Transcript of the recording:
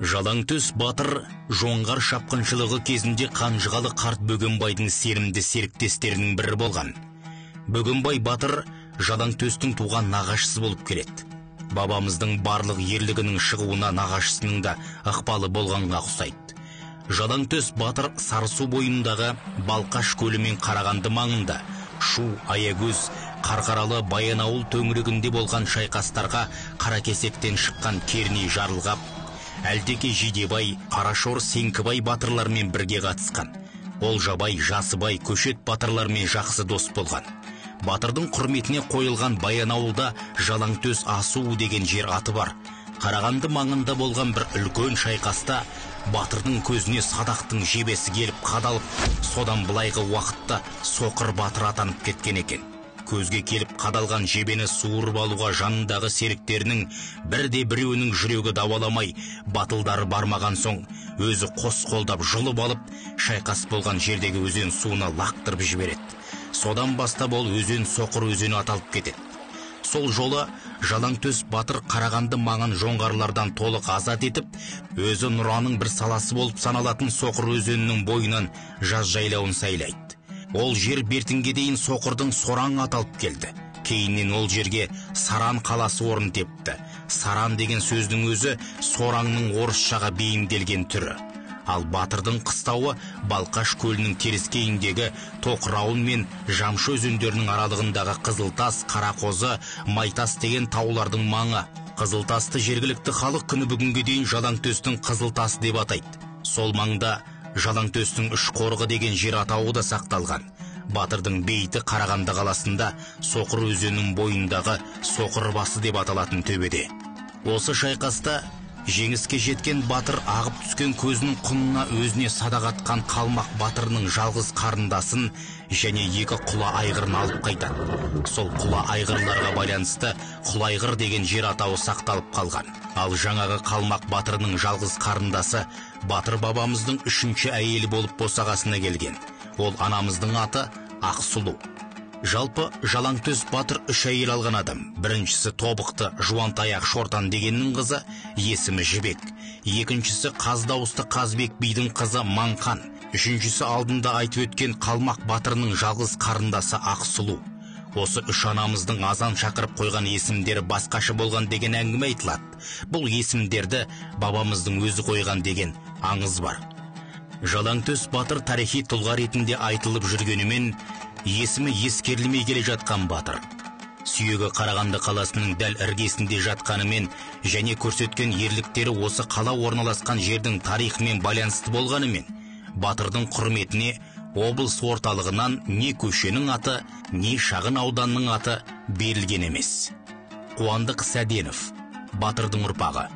Жалаңтөс батыр жоңғар шапқыншылығы кезінде Қанжығалы қарт Бөгенбайдың сенімді серіктестерінің бірі болған. Бөгенбай батыр Жалаңтөстің туған нағашысы болып келеді. Бабамыздың барлық ерлігінің шығуына нағашысының да ықпалы болғанға ұқсайды. Жалаңтөс батыр Сарысу бойындағы Балқаш көлі мен Қарағанды маңында Шу, Аягөз, Қарқаралы, Баянауыл төңірегінде болған шайқастарға Қаракесектен шыққан Керней Жарылғап, Әлтеке Жидебай, Қарашор Сеңкібай батырлармен бірге қатысқан. Олжабай, Жасыбай, Көшет батырлармен жақсы дос болған. Батырдың құрметіне қойылған Баянауылда Жалаңтөс асуы деген жер аты бар. Қарағанды маңында болған бір үлкен шайқаста батырдың көзіне садақтың жебесі келіп қадалып, содан былайғы уақытта соқыр батыр атанып кеткен екен. Көзге келіп қадалған жебені суырып алуға жанындағы серіктерінің бірде біреуінің жүрегі дауаламай, батылдары бармаған соң өзі қос қолдап жұлып алып, шайқас болған жердегі өзен суына лақтырып жібереді. Содан бастап ол өзен соқыр өзені аталып кетеді. Сол жолы Жалаңтөс батыр Қарағанды маңын жоңғарлардан толық азат етіп, өзі Нұраның бір саласы болып саналатын Соқыр өзенінің бойынан жаз жайлауын сайлайды. Ол жер бертінге дейін Соқырдың Сораңы аталып келді. Кейіннен ол жерге Саран қаласы орын тепті. Саран деген сөздің өзі Сораңның орысшаға бейімделген түрі. Ал батырдың қыстауы Балқаш көлінің теріскейіндегі Тоқырауын мен Жамшы өзендерінің аралығындағы Қызылтас, Қарақозы, Майтас деген таулардың маңы. Қызылтасты жергілікті халық күні бүгінге дейін Жалаңтөстің Қызылтасы деп атайды. Сол маңда Жалаңтөстің үш қорығы деген жер атауы да сақталған. Батырдың бейіті Қарағанды қаласында Соқыр өзенінің бойындағы Соқыр басы деп аталатын төбеде. Осы шайқаста жеңіске жеткен батыр ағып түскен көзінің құнына өзіне садақ атқан қалмақ батырының жалғыз қарындасын және екі құла айғырын алып қайтады. Сол құла айғырларға байланысты Құлайғыр деген жер атауы сақталып қалған. Ал жаңағы қалмақ батырының жалғыз қарындасы батыр бабамыздың үшінші әйелі болып босағасына келген. Ол анамыздың аты Ақсұлу. Жалпы Жалаңтөс батыр үш әйел алған адам. Біріншісі тобықты Жуантаяқ Шортан дегеннің қызы, есімі Жібек. Екіншісі қаз дауысты Қазбек бидің қызы Маңқан. Үшіншісі алдында айтып өткен қалмақ батырының жалғыз қарындасы Ақсұлу. Осы үш анамыздың азан шақырып қойған есімдері басқаша болған деген әңгіме айтылады. Бұл есімдерді бабамыздың өзі қойған деген аңыз бар. Жалаңтөс батыр тарихи тұлға ретінде айтылып жүргенімен, есімі ескерілмей келе жатқан батыр. Сүйегі Қарағанды қаласының дәл іргесінде жатқанымен және көрсеткен ерліктері осы қала орналасқан жердің тарихымен байланысты болғанымен, батырдың құрметіне облыс орталығынан не көшенің аты, не шағын ауданның аты берілген емес. Қуандық Сәденов, батырдың ұрпағы.